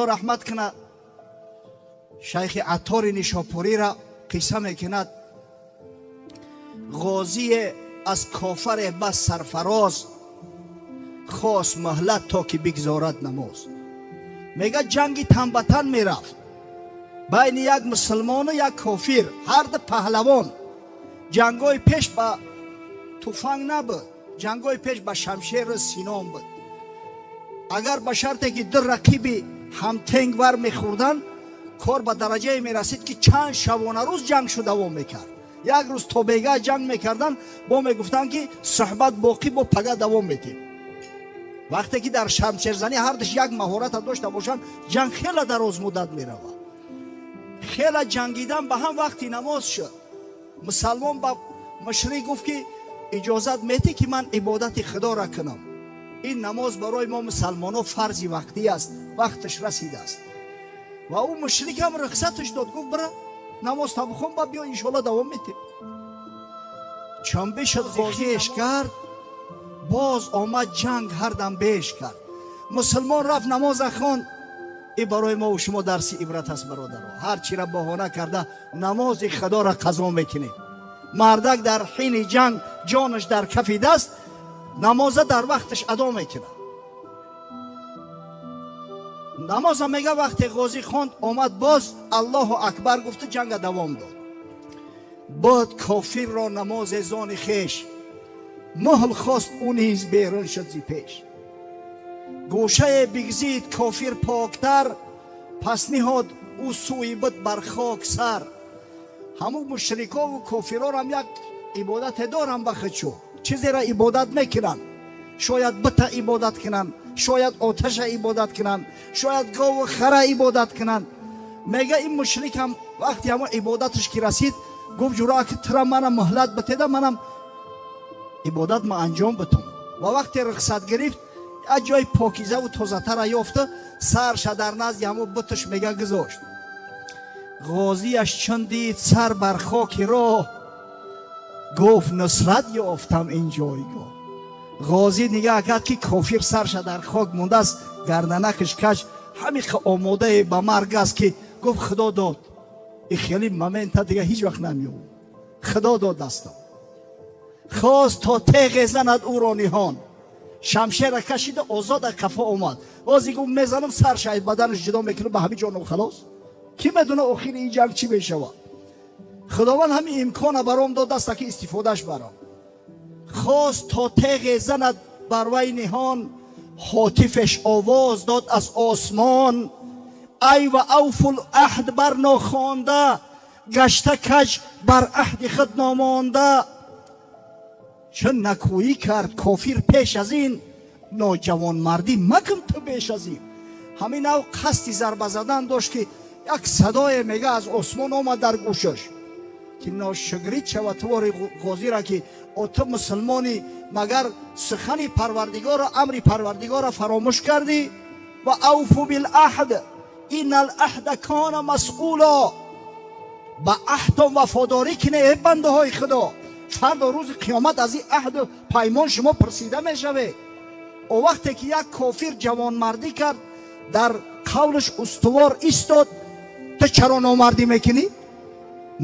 Худо раҳмат кунад шайхи Аттори Нишопуриро қисса мекунад. Ғозие аз кофаре бас сарфароз хост муҳлат, то ки бигзорад намоз. Мега, ҷанги тан ба тан мерафт байни як мусулмону як кофир, ҳарду паҳлавон. Ҷангҳои пеш ба туфанг набуд, ҷангҳои пеш ба шамшеру синон буд. Агар ба шарте ки ду рақиби ҳамтенг вар мехӯрданд, кор ба дараҷае мерасид, ки чанд шабона рӯз ҷанг шу давом мекард. Як рӯз то бегаҳ ҷанг мекарданд, бо мегуфтанд, ки суҳбат боқӣ, бо пага давом метем. Вақте ки дар шамшерзанӣ ҳардуш як маҳората дошта бошанд, ҷанг хеле дарозмуддат меравад. Хеле ҷангидан, ба ҳам вақти намоз шуд. Мусалмон ба мушрик гуфт, ки иҷозат метӣ, ки ман ибодати худоро кунам? Ин намоз барои мо мусалмонҳо фарзи вақтӣ аст, вақташ расидааст. Ва ӯ мушрик ҳам рухсаташ дод, гуфт: «Бира, намоз та бихон, ба биё, иншоалло давом метем». Чун бишуд, ғозиеш кард, боз омад, ҷанг ҳардам беш кард. Мусулмон рафт, намоза хонд. И барои мо шумо дарси ибрат аст, бародаро. Ҳар чира баҳона карда, намози худоро қазо мекунем. Мардак дар ҳини ҷанг, ҷонаш дар кафи даст, намоза дар вақташ адо мекунад. Намоза, мега, вақте ғозӣ хонд, омад, боз «Аллоҳу акбар» гуфту ҷанга давом дод. Бод кофирро намозе зони хеш, муҳл хост, ӯ низ берун шуд зи пеш. Гӯшае бигзид кофир поктар, пас ниҳод ӯ сӯи бут бар хок сар. Ҳамун мушрикову кофирорам як ибодате дорам ба худшо, чизеро ибодат мекунанд. Шояд бута ибодат кунанд, шояд оташа ибодат кунанд, шояд гову хара ибодат кунанд. Мега, ин мушрикам вақти ҳамон ибодаташ ки расид, гуфт: «Ҷура, ки тура манам муҳлат битеда, манам ибодат ма анҷом битум». Ва вақте рухсат гирифт, як ҷои покизаву тозатара ёфта, сарша дар назди ҳамон буташ, мега, гузошт. Ғозияш чун дид сар бар хоки роҳ, гуфт: «Нусрат ёфтам ин ҷойгоҳ». Ғозӣ нигаҳ кард, ки кофир сарша дар хок мондааст, гарданакаш кач, ҳамиқа омодае ба марг аст, ки гуфт: «Худо дод, и хеле момента дига ҳеҷ вақт намеёб, худо дод дастам». Хост то теғе занад ӯро ниҳон, шамшера кашида, озода қафо омад. Ози гуфт: «Мезанам, сарша аз баданаш ҷудо мекунам, ба ҳамин ҷоном халос». Кӣ медона, охири ин ҷанг чӣ мешавад? Худованд ҳамин имкона баром дод даста, ки истифодаш барам. Хост то теғе занад бар вай ниҳон, ҳотифеш овоз дод аз осмон: «Ай ва авфул аҳд бар нохонда, гашта каҷ, бар аҳди худ номонда. Чун накӯӣ кард кофир пеш аз ин, ноҷавонмардӣ макун ту беш аз ин». Ҳамин ав қасди зарба задан дошт, ки як садое, мега, аз осмон омад дар гӯшаш, ки ношукрит шавад тувори ғозира, ки о, ту мусулмонӣ, магар сухани парвардигоро, амри парвардигорро фаромӯш кардӣ? Ва авфу билаҳд инна лаҳда кона масъуло. Ба аҳдон вафодорӣ кине, э бандаҳои худо, фардо рӯзи қиёмат аз ин аҳду паймон шумо пурсида мешавед. О вақте ки як кофир ҷавонмардӣ кард, дар қавлаш устувор истод, ту чаро номардӣ мекунӣ?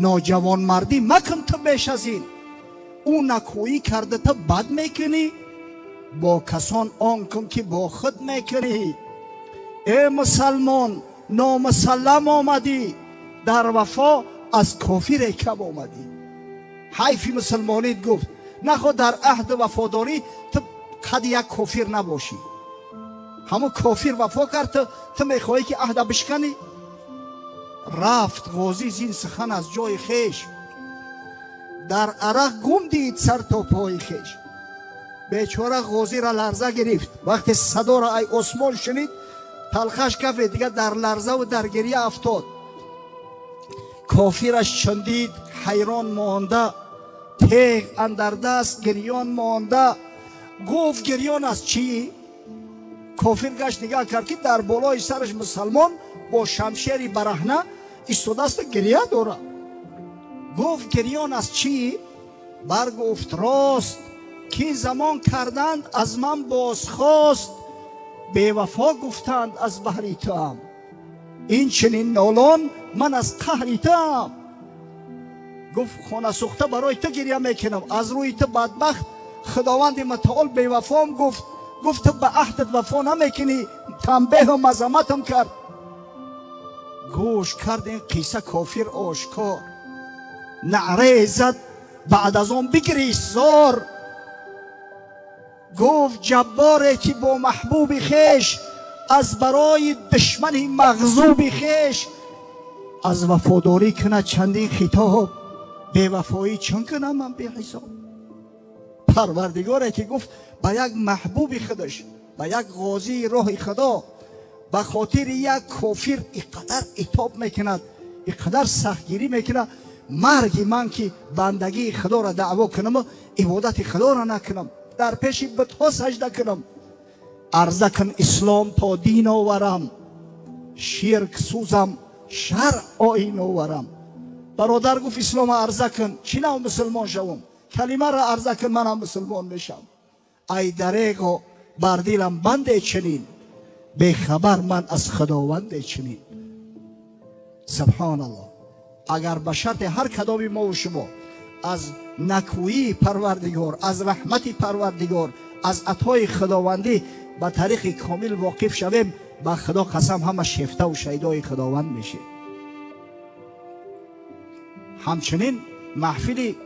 Ноҷавонмардӣ макун ту беш аз ин. Ӯ накӯӣ карда, ту бад мекунӣ. Бо касон он кун, ки бо худ мекунӣ. Э мусалмон, номусаллам омадӣ, дар вафо аз кофире кам омадӣ. Ҳайфи мусулмонит, гуфт, нахо дар аҳду вафодорӣ ту қади як кофир набошӣ. Ҳамон кофир вафо кард, ту мехоҳӣ, ки аҳда бишканӣ. Рафт ғозӣ зин сухан аз ҷои хеш, дар арақ гум дид сар то пои хеш. Бечора ғозира ларза гирифт. Вақте садоро ай осмон шунид, талхаш кафе, дигар дар ларзаву дар гирья афтод. Кофираш чун дид, ҳайрон монда, теғ андар даст, гирён монда, гуфт: «Гирён аз чӣ?» Кофир гашт, нигаҳ кард, ки дар болои сараш мусалмон бо шамшери бараҳна истодаасту гирья дорад. Гуфт: «Гирён аз чӣ?» Баргуфт: «Рост, ки замон карданд аз ман бозхост, бевафо гуфтанд аз баҳри туам». Ин чунин нолон ман аз қаҳри туам. Гуфт хона сӯхта барои ту гиря мекунам, аз рӯи ту бадбахт худованди мутаол бевафом гуфт. Гуфт ту ба аҳдат вафо намекунӣ, танбеҳу мазамматам кард. Гӯш кард ин қисса кофир ошкор, наъре зад баъд аз он бигирист зор. Гуфт ҷабборе ки бо маҳбуби хеш аз барои душмани мағзуби хеш аз вафодорӣ кунад чандин хитоб, бевафоӣ чун кунам ман беҳисоб. Парвардигоре ки гуфт ба як маҳбуби худаш, ба як ғозии роҳи худо ба хотири як кофир инқадар итоб мекунад, инқадар сахтгирӣ мекунад, марги ман ки бандагии худоро даъво кунаму ибодати худоро накунам, дар пеши бутҳо сажда кунам. Арза кун ислом то дин оварам, ширк сӯзам шаръ оин оварам. Бародар гуфт ислома арза кун, чӣ нав мусулмон шавам? Калимаро арза кун, манам мусулмон мешавам. Ай дареғо бар дилам банде чунин, бехабар ман аз худованде чунин. Субҳоналлоҳ. Агар ба шарти ҳар кадоми мову шумо аз накӯии парвардигор, аз раҳмати парвардигор, аз атои худовандӣ ба тариқи комил воқиф шавем, ба худо қасам ҳама шефтаву шайдои худованд мешем. Ҳамчунин маҳфили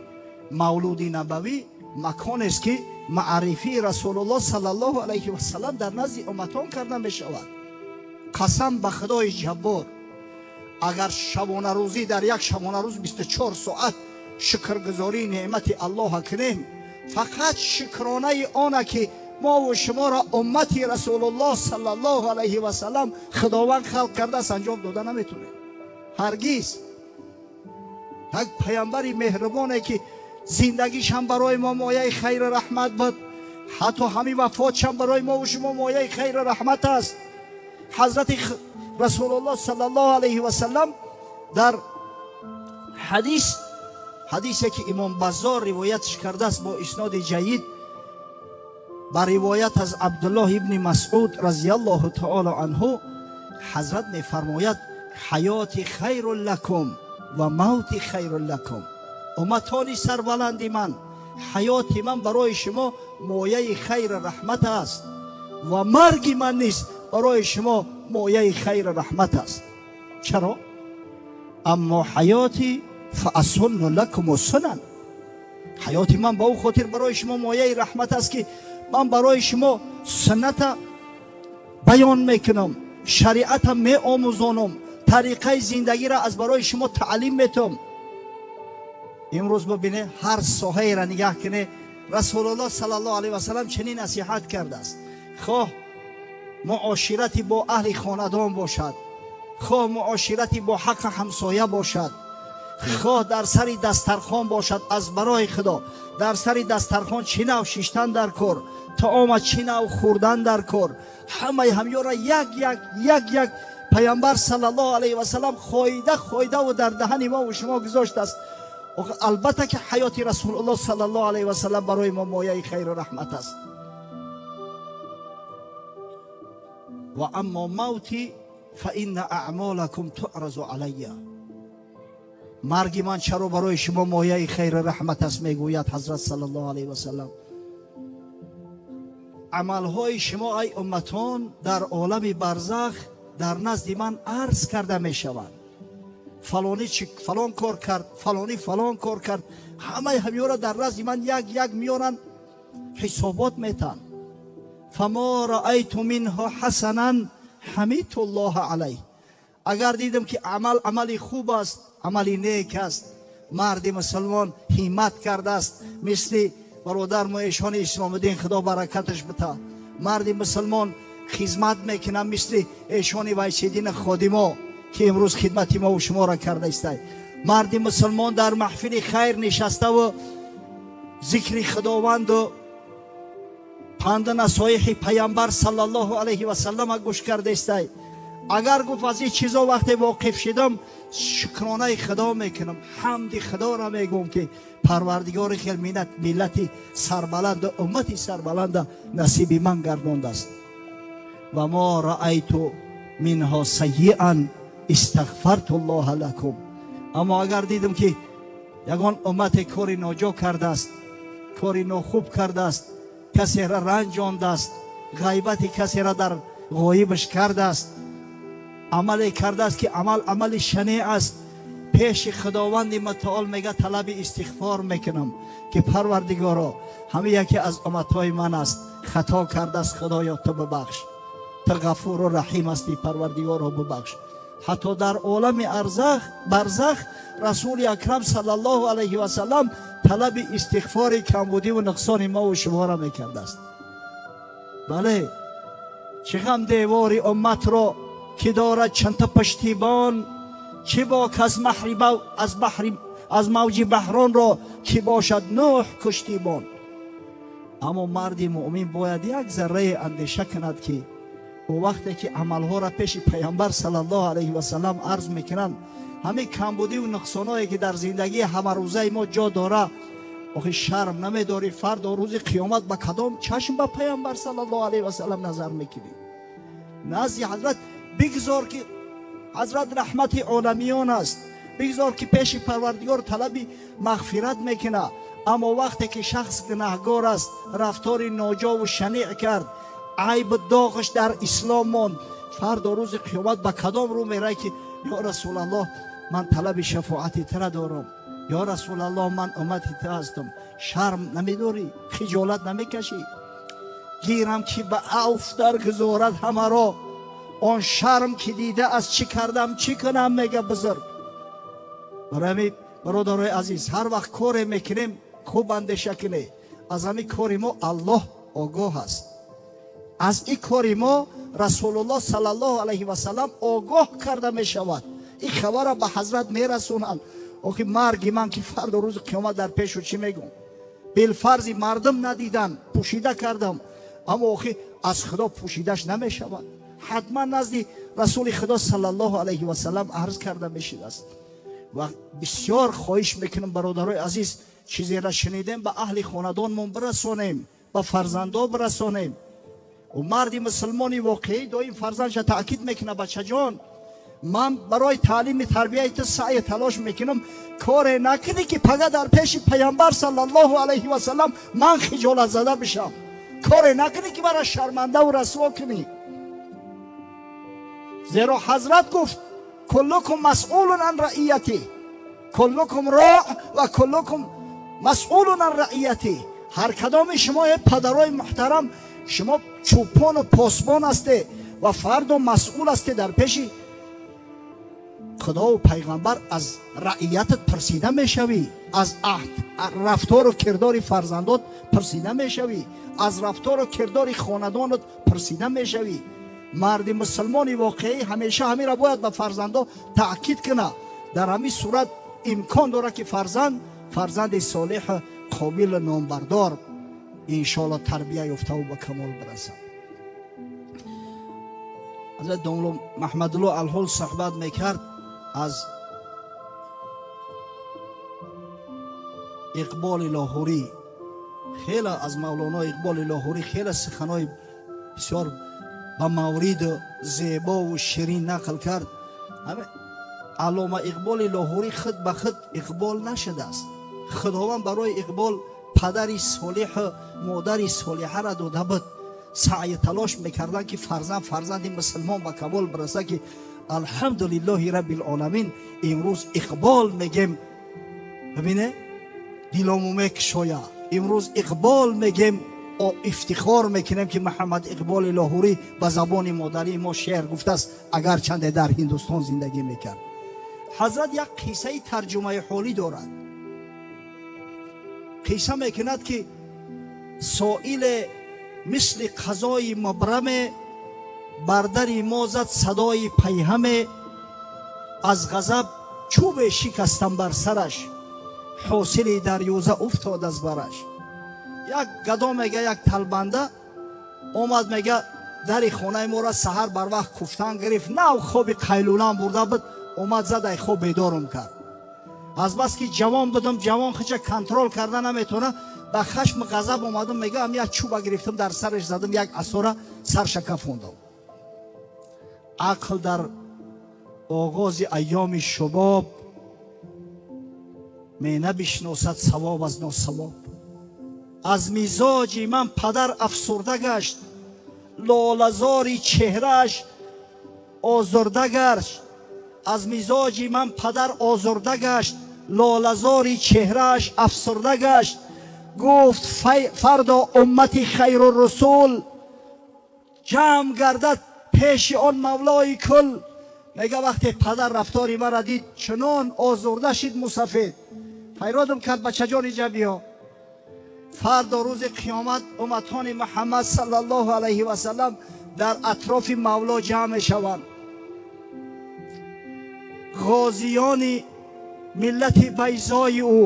мавлуди набавӣ маконест ки маърифии расулуллоҳ саллаллоҳу алайҳи васаллам дар назди умматон карда мешавад. Қасам ба худои ҷаббор, агар шабонарӯзӣ дар як шабонарӯз 24 соат шукргузории неъмати аллоҳа кунем, фақат шукронаи она ки мову шуморо уммати расулуллоҳ саллаллоҳу алайҳи васаллам худованд халқ кардааст анҷом дода наметавонем ҳаргиз. Як паямбари меҳрубоне ки зиндагишам барои мо мояи хайру раҳмат буд, ҳатто ҳамин вафотшам барои мову шумо мояи хайру раҳмат аст. Ҳазрати расулуллоҳ саллаллоҳу алайҳи васаллам дар ҳадис, ҳадисе ки имом Баззор ривоятш кардааст бо исноди ҷайид, ба ривоят аз Абдуллоҳ ибни Масъуд разияллоҳу таоло анҳу, ҳазрат мефармояд: ҳаёти хайрун лакум ва мавти хайрун лакум. Умматони сарбаланди ман, ҳаёти ман барои шумо мояи хайру раҳмат аст ва марги ман низ барои шумо мояи хайру раҳмат аст. Чаро? Аммо ҳаёти фаасунну лакуму сунан, ҳаёти ман ба ӯ хотир барои шумо мояи раҳмат аст ки ман барои шумо сунната баён мекунам, шариата меомӯзонам, тариқаи зиндагиро аз барои шумо таълим метам. Имрӯз бибине, ҳар соҳаеро нигаҳ куне, расулуллоҳ саллаллоҳу алайҳи васаллам чунин насиҳат кардааст: хоҳ муоширати бо аҳли хонадон бошад, хоҳ муоширати бо ҳаққи ҳамсоя бошад, хоҳ дар сари дастархон бошад. Аз барои худо дар сари дастархон чӣ нав шиштан дар кор, таома чӣ нав хӯрдан дар кор, ҳамаи ҳамёра як як як як паямбар саллаллоҳу алайҳи васаллам хоида хоидаву дар даҳани мову шумо гузоштааст. Албатта ки ҳаёти расулуллоҳ саллаллоҳу алайҳи васаллам барои мо мояи хайру раҳмат аст. Ва аммо мавти фаинна аъмолакум туъразу алайя. Марги ман чаро барои шумо мояи хайру раҳмат аст, мегӯяд ҳазрат саллаллоҳу алайҳи васаллам. Амалҳои шумо ай умматон дар олами барзах дар назди ман арз карда мешаванд. Фалонӣ фалон кор кард, фалонӣ фалон кор кард, ҳамаи ҳамёра дар назди ман як як меоранд, ҳисобот метаҳанд. Фамо раайту минҳу ҳасанан ҳамидту ллоҳа алайҳ. Агар дидам ки амал амали хуб аст, амали нек аст, марди мусулмон ҳиммат кардааст, мисли бародар мо эшони исломиддин, худо баракаташ бита, марди мусулмон хизмат мекунад мисли эшони вайсиддини ходимо ки имрӯз хидмати мову шуморо карда истай. Марди мусулмон дар маҳфили хайр нишаставу зикри худованду панду насоиҳи паямбар саллаллоҳу алайҳи васаллама гӯш карда истай. Агар гуфт аз ин чизо вақте воқиф шидам, шукронаи худо мекунам, ҳамди худоро мегӯм ки парвардигори хел миллати сарбаланду уммати сарбаланда насиби ман гардондааст. Ва мо раайту минҳо сайиан Истағфартуллоҳ лакум. Аммо агар дидам ки ягон уммате кори ноҷо кардааст, кори нохуб кардааст, касеро ранҷондааст, ғайбати касеро дар ғоибаш кардааст, амале кардааст ки амал амали шанеъ аст, пеши Худованди мутаол мега талаби истиғфор мекунам ки Парвардигоро, ҳама яке аз умматҳои ман аст, хато кардааст, Худоё ту бибахш, ту Ғафуру Раҳим ҳастӣ, Парвардигоро бибахш. Ҳатто дар олами барзах Расули Акрам саллаллоҳу алайҳи васаллам талаби истиғфори камбудиву нуқсони мову шуморо мекардааст. Бале, чӣ ғам девори умматро ки дорад чандта паштибон, чӣ бок аз мавҷи баҳронро ки бошад Нӯҳ куштибон. Аммо марди муъмин бояд як заррае андеша кунад ки ӯ вақте ки амалҳоро пеши Пайғамбар саллаллоҳу алайҳи васаллам арз мекунанд, ҳамин камбудиву нуқсонҳое ки дар зиндагии ҳамарӯзаи мо ҷо дора, охи шарм намедорӣ фардо рӯзи қиёмат ба кадом чашм ба Пайғамбар саллаллоҳу алайҳи васаллам назар мекунӣ? Назди ҳазрат бигзор ки ҳазрат раҳмати оламиён аст, бигзор ки пеши Парвардигор талаби мағфират мекунад, аммо вақте ки шахс гунаҳгор аст, рафтори ноҷову шаниъ кард, айбу доғаш дар ислом монд, фардо рӯзи қиёмат ба кадом рӯ мерай ки ё Расулаллоҳ, ман талаби шафоати тура дорам, ё Расулаллоҳ, ман уммати ту ҳастам? Шарм намедорӣ? Хиҷолат намекашӣ? Гирам ки ба авф даргузорад ҳамаро он шарм ки дида аз чӣ кардам, чӣ кунам, мега бузург. Барои ҳамин, бародарои азиз, ҳар вақт коре мекунем, хуб андеша кунед. Аз ҳамин кори мо Аллоҳ огоҳ аст, аз ин кори мо Расулуллоҳ саллаллоҳу алайҳи васаллам огоҳ карда мешавад, ин хабарро ба ҳазрат мерасонанд. Охи марги ман ки фардо рӯзи қиёмат дар пешу чӣ мегӯм? Билфарзи мардум надидан, пӯшида кардам, аммо охи аз Худо пӯшидаш намешавад. Ҳатман назди Расули Худо саллаллоҳу алайҳи васаллам арз карда мешидааст. Ва бисёр хоҳиш мекунам, бародарои азиз, чизеро шунидем, ба аҳли хонадонмон бирасонем, ба фарзандо бирасонем. Ӯ марди мусулмони воқеӣ доим фарзандша таъкид мекунад: бачаҷон, ман барои таълими тарбияи ту саъю талош мекунам, коре накунӣ ки пага дар пеши Пайғамбар саллаллоҳу алайҳи васаллам ман хиҷолатзада бишам, коре накунӣ ки мара шармандаву расво кунӣ. Зеро ҳазрат гуфт: куллукум масъулун ан раияти, куллукум роъ ва куллукум масъулун ан раияти. Ҳар кадоми шумо, падарои муҳтарам, шумо чӯпону посбон ҳасте ва фардо масъул ҳасте, дар пеши Худову Пайғамбар аз раиятат пурсида мешавӣ, аз рафтору кирдори фарзандот пурсида мешавӣ, аз рафтору кирдори хонадонат пурсида мешавӣ. Марди мусулмони воқеӣ ҳамеша ҳаминро бояд ба фарзандо таъкид кунад. Дар ҳамин сурат имкон дорад ки фарзанд фарзанди солеҳу қобилу номбардор иншоалло тарбия ёфтаву ба камол бирасад. Ҳазрат домулло Маҳмадулло алҳол суҳбат мекард аз Иқболи Лоҳурӣ, хеле аз Мавлоно Иқболи Лоҳурӣ хеле суханҳои бисёр ба мавриду зебову ширин нақл кард. Аллома Иқболи Лоҳурӣ худ ба худ иқбол нашудааст. Худованд барои иқбол падари солеҳу модари солиҳаро дода буд. Саъю талош мекарданд ки фарзанд фарзанди мусулмон ба камол бираса, ки алҳамдулиллоҳи раббил оламин имрӯз иқбол мегем, бибине, дилому мекушоя. Имрӯз иқбол мегем, ифтихор мекунем ки Муҳаммад Иқболи Лоҳурӣ ба забони модарии мо шеър гуфтааст, агарчанде дар Ҳиндустон зиндагӣ мекард. Ҳазрат як қиссаи тарҷумаи ҳолӣ дорад. Қисса мекунад ки соиле мисли қазои мубраме бар дари мо зад садои пайҳаме, аз ғазаб чӯбе шикастам бар сараш, ҳосили дарёза уфтод аз бараш. Як гадо мега, як талбанда омад, мега, дари хонаи моро саҳар барвақт куфтан гирифт. Нав хоби қайлулам бурда буд, омад зад, ай хоб бедорум кард. Азбаски ҷавон будам, ҷавон хича контрол карда наметавона, ба хашму ғазаб омадам, мегӯям, як чӯба гирифтам, дар сараш задам, як асора сарша кафондам. Ақл дар Оғози айёми шубоб менабишносад савоб аз носавоб. Аз мизоҷи ман падар афсурда гашт, лолазори чеҳрааш озурда гашт. Аз мизоҷи ман падар озурда гашт, лолазори чеҳрааш афсурда гашт. Гуфт фардо уммати хайруррусул ҷамъ гардад пеши он мавлои кул. Мега вақте падар рафтори мара дид, чунон озурда шид мусафед. Файродам кард: бачаҷон, инҷа биё. Фардо рӯзи қиёмат умматони Муҳаммад саллаллоҳу алайҳи васаллам дар атрофи мавло ҷамъ мешаванд. Ғозиёни миллати байзои ӯ,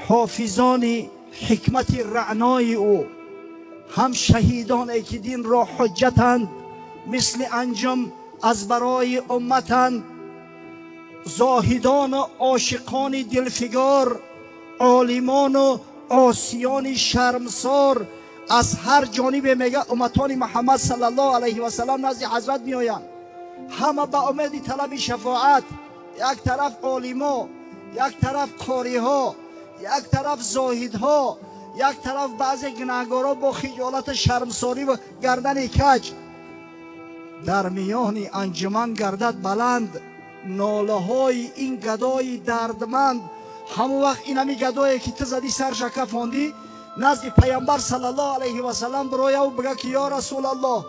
ҳофизони ҳикмати раънои ӯ, ҳам шаҳидоне ки динро ҳуҷҷатанд, мисли анҷум аз барои умматанд, зоҳидону ошиқони дилфигор, олимону осиёни шармсор, аз ҳар ҷонибе мега умматони Муҳаммад саллаллоҳу алайҳи васаллам назди ҳазрат меоянд. Ҳама ба умеди талаби шафоат. Як тараф олимо, як тараф қориҳо, як тараф зоҳидҳо, як тараф баъзе гунаҳгорҳо бо хиҷолату шармсорӣ ва гардани каҷ. Дар миёни анҷуман гардад баланд нолаҳои ин гадои дардманд. Ҳамон вақт ин ҳами гадое ки ту задӣ сарша кафондӣ, назди пайғамбар саллаллоҳу алайҳи васаллам бирояву бига ки ё расулаллоҳ,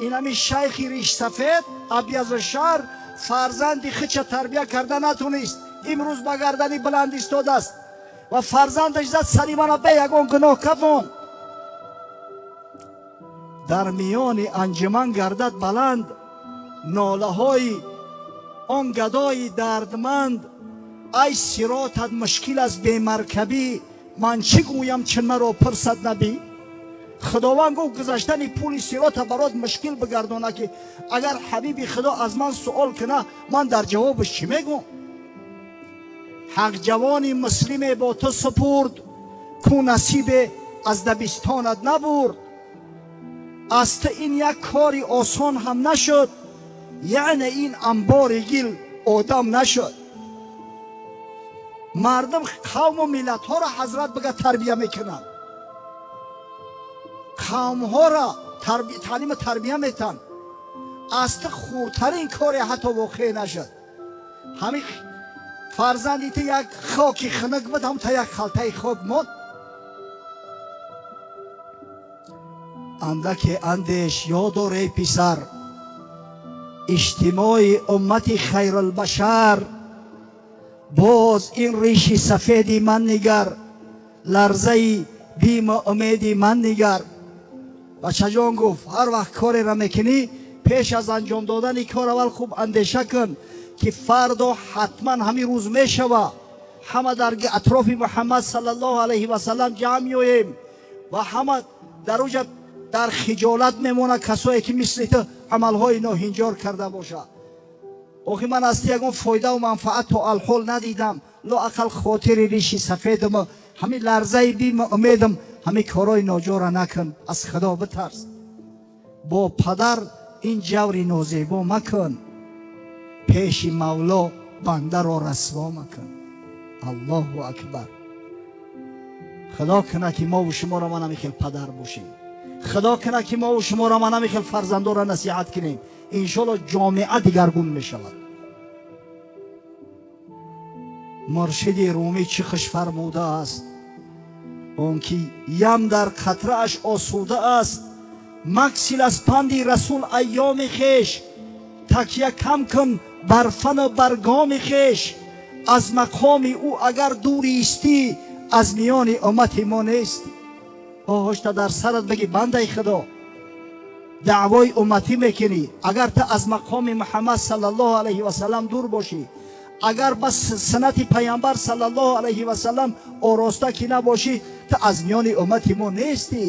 ин ҳами шайхи ришсафед абязушшаър фарзанди хича тарбия карда натунист, имрӯз ба гардани баланд истодааст ва фарзандаш зад сари мана бе ягон гуноҳ кафон. Дар миёни анҷуман гардад баланд нолаҳои он гадои дардманд. Ай сиротат мушкил аз бемаркабӣ, ман чӣ гӯям чун маро пурсад набӣ? Худованд гуфт гузаштани пули сирота барот мушкил бигардона, ки агар ҳабиби худо аз ман суол куна, ман дар ҷавобаш чӣ мегӯм? Ҳақ ҷавони муслиме бо ту супурд, ку насибе аз дабистонат набурд. Аз ту ин як кори осон ҳам нашуд, яъне ин анбори гил одам нашуд. Мардум, қавму миллатҳоро ҳазрат бига тарбия мекунанд, қавмҳоро таълиму тарбия метанд. Аз ту хурдтарин коре ҳатто воқеъ нашуд. Ҳамин фарзанди ту як хоки хунук буд, ҳам та як халтаи хок монд. Андаке андеш ёд дор, эй писар, иҷтимои уммати хайрулбашар. Боз ин риши сафеди ман нигар, ларзаи биму умеди ман нигар. Бачаҷон, гуфт, ҳар вақт кореро мекунӣ, пеш аз анҷом додани кор аввал хуб андеша кун, ки фардо ҳатман ҳамин рӯз мешава. Ҳама дар атрофи Муҳаммад саллаллоҳу алайҳи васаллам ҷамъ меоем ва ҳама дар уҷа дар хиҷолат мемонад касое ки мисли ту амалҳои ноҳинҷор карда бошад. Охи ман аз ту ягон фоидаву манфаат то алҳол надидам. Лоақал хотири риши сафедаму ҳамин ларзаи биму умедам ҳамин корҳои ноҷора накун, аз худо битарс. Бо падар ин ҷаври нозебо макун, пеши мавло бандаро расво макун. Аллоҳу акбар. Худо кунад ки мову шуморо ман ҳамин хел падар бошем. Худо кунад ки мову шуморо ман ҳамин хел фарзандонро насиҳат кунем. Иншоалло ҷомеа дигаргун мешавад. Муршиди румӣ чӣ хуш фармудааст: он ки ям дар қатрааш осуда аст, максил аз панди расул айёми хеш, такя кам кун бар фану бар гоми хеш. Аз мақоми ӯ агар дур истӣ, аз миёни уммати мо нестӣ. Оҳошта дар сарат бигӣ, бандаи худо, даъвои умматӣ мекунӣ, агар ту аз мақоми Муҳаммад саллаллоҳу алайҳи васаллам дур бошӣ, агар ба суннати пайғамбар саллаллоҳу алайҳи васаллам ороста ки набошӣ, ту аз миёни уммати мо нестӣ.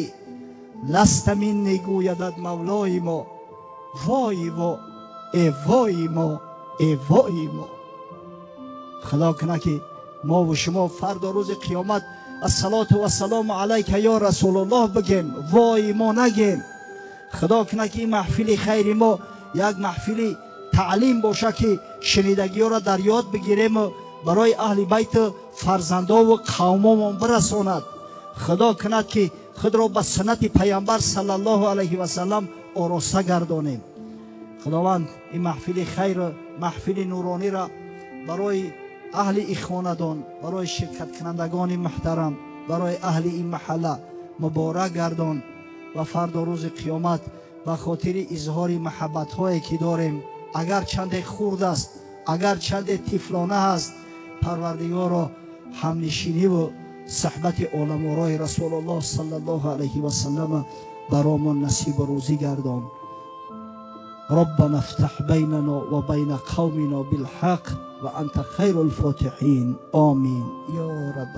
Ласта минни, гӯядат мавлои мо. Вои во, э вои мо, э вои мо. Худо кунад ки мову шумо фардо рӯзи қиёмат ассалоту вассалому алайка ё расулуллоҳ бигем, вои мо нагем. Худо кунад ки ин маҳфили хайри мо як маҳфили Таълим боша, ки шунидагиҳоро дар ёд бигирему барои аҳли байту фарзандову қавмомон бирасонад. Худо кунад, ки худро ба суннати Паямбар саллаллоҳу алайҳи васаллам ороста гардонем. Худованд ин маҳфили хайру маҳфили нурониро барои аҳли ин хонадон, барои ширкаткунандагони муҳтарам, барои аҳли ин маҳалла муборак гардон ва фардо, рӯзи қиёмат, ба хотири изҳори маҳаббатҳое, ки дорем, агар чанде хурд аст, агар чанде тифлона аст, Парвардигоро, ҳамнишиниву суҳбати оламорои Расулуллоҳ саллаллоҳу алайҳи васаллама баромон насибу рӯзӣ гардон. ربنا افتح بيننا وبين قومنا بالحق وأنت خير الفاتحين. آمين يا رب.